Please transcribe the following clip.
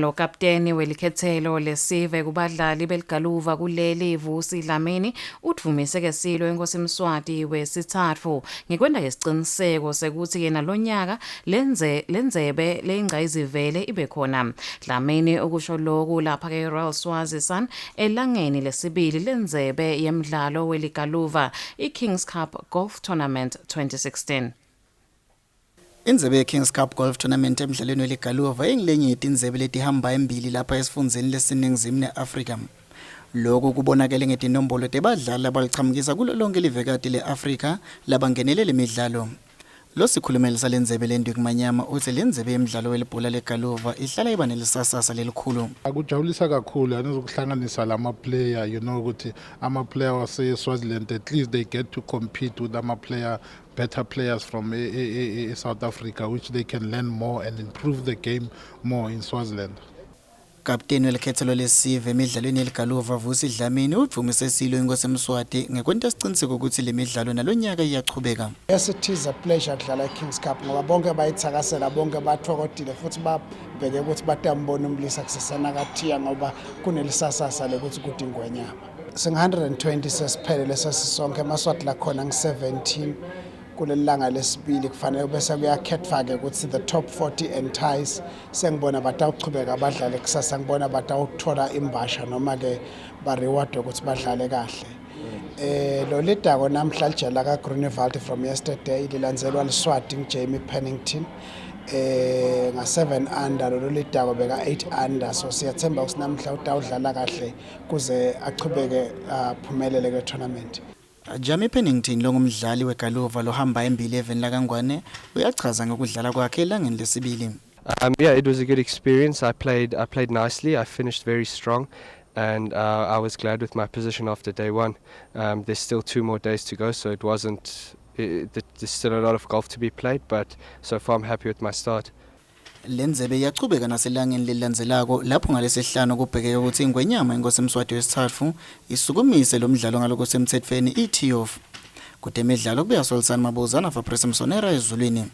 Lo kapteni welikhetselo lesive kubadlali beligaluva kuleli Vusi Dlamini udvumise ke silo inkosi Mswati wesitsatfu ngekwenta kesiciniseko sekuthi yena lonyaka lenze lendzebe leyingcayizivele ibe khona. Dlamini ukusho loku lapha ke Royal Swazi Sun elangeni lesibili lendzebe yemdlalo weligaluva iKings Cup Golf Tournament 2016. Indzebe ye-Kings Cup Golf Tournament emdlalweni weligaluva ingilenye yetindzebe letihamba embili lapha esifundzeni lesiningizimu ne-Afrika. Loku kubonakele ngetinombolo tebadlali abalichamukisa kulo lonke livekati le-Afrika labangenele lemidlalo. Losikhulumeli salendzebe Lendwick Manyama utsi lendzebe yemdlalo welibhola legaluva ihlala iba nelisasasa lelikhulu. Kujabulisa kakhulu anokuhlanganisa lama player, ukuthi ama player wase Swaziland, at least they get to compete with ama player better players from South Africa, which they can learn more and improve the game more in Swaziland. Kapteni welikhetselo lesive emidlalweni yeligaluva Vusi Dlamini udvumise silo inkosi Mswati ngekwenta siciniseko kutsi lemidlalo nalonyaka iyachubeka. Yes, it is a pleasure kudlala i-Kings Cup ngoba bonke bayithakasela, bonke bathokodile futhi babheke ukuthi batambona umlisa kusesana kathiya ngoba kunelisasasa lekuthi kuthi ingwenyama. Singu-120 sesiphelele sesisonke, emaSwati lakhona ngu-17 kuleli langa lesibili. Kufanele bese kuyakhethwa-ke ukuthi the top 40 entice sengibona batawuchubeka badlale kusasa, ngibona batawuthola imbasha noma-ke ba-rewardwe ukuthi badlale kahle. Lo lidako namhla lijela ka Grunewald from yesterday, lilandzelwa Liswati Jamie Pennington nga 7 under. Lo lidako beka 8 under, so siyathemba ukuthi namhla utawudlala kahle kuze achubeke aphumelele ke tournament. Jamie Pennington longumdlali wegaluva lohamba embili eveni lakaNgwane uyachaza ngokudlala kwakhe elangeni lesibili. Yeah, it was a good experience. I played nicely. I finished very strong, and I was glad with my position after day one. There's still two more days to go, so it wasn't. It, there's still a lot of golf to be played, but so far I'm happy with my start. Lendzebe iyachubeka naselangeni lelilandzelako lapho ngalesihlanu kubhekeke ukuthi ingwenyama inkosi Mswati wesitsatfu isukumise lo mdlalo ngalokusemtsetfweni i-tee off. Kutemidlalo kubuya Solisani Mabuzana, Fabrice Msonera, eZulwini.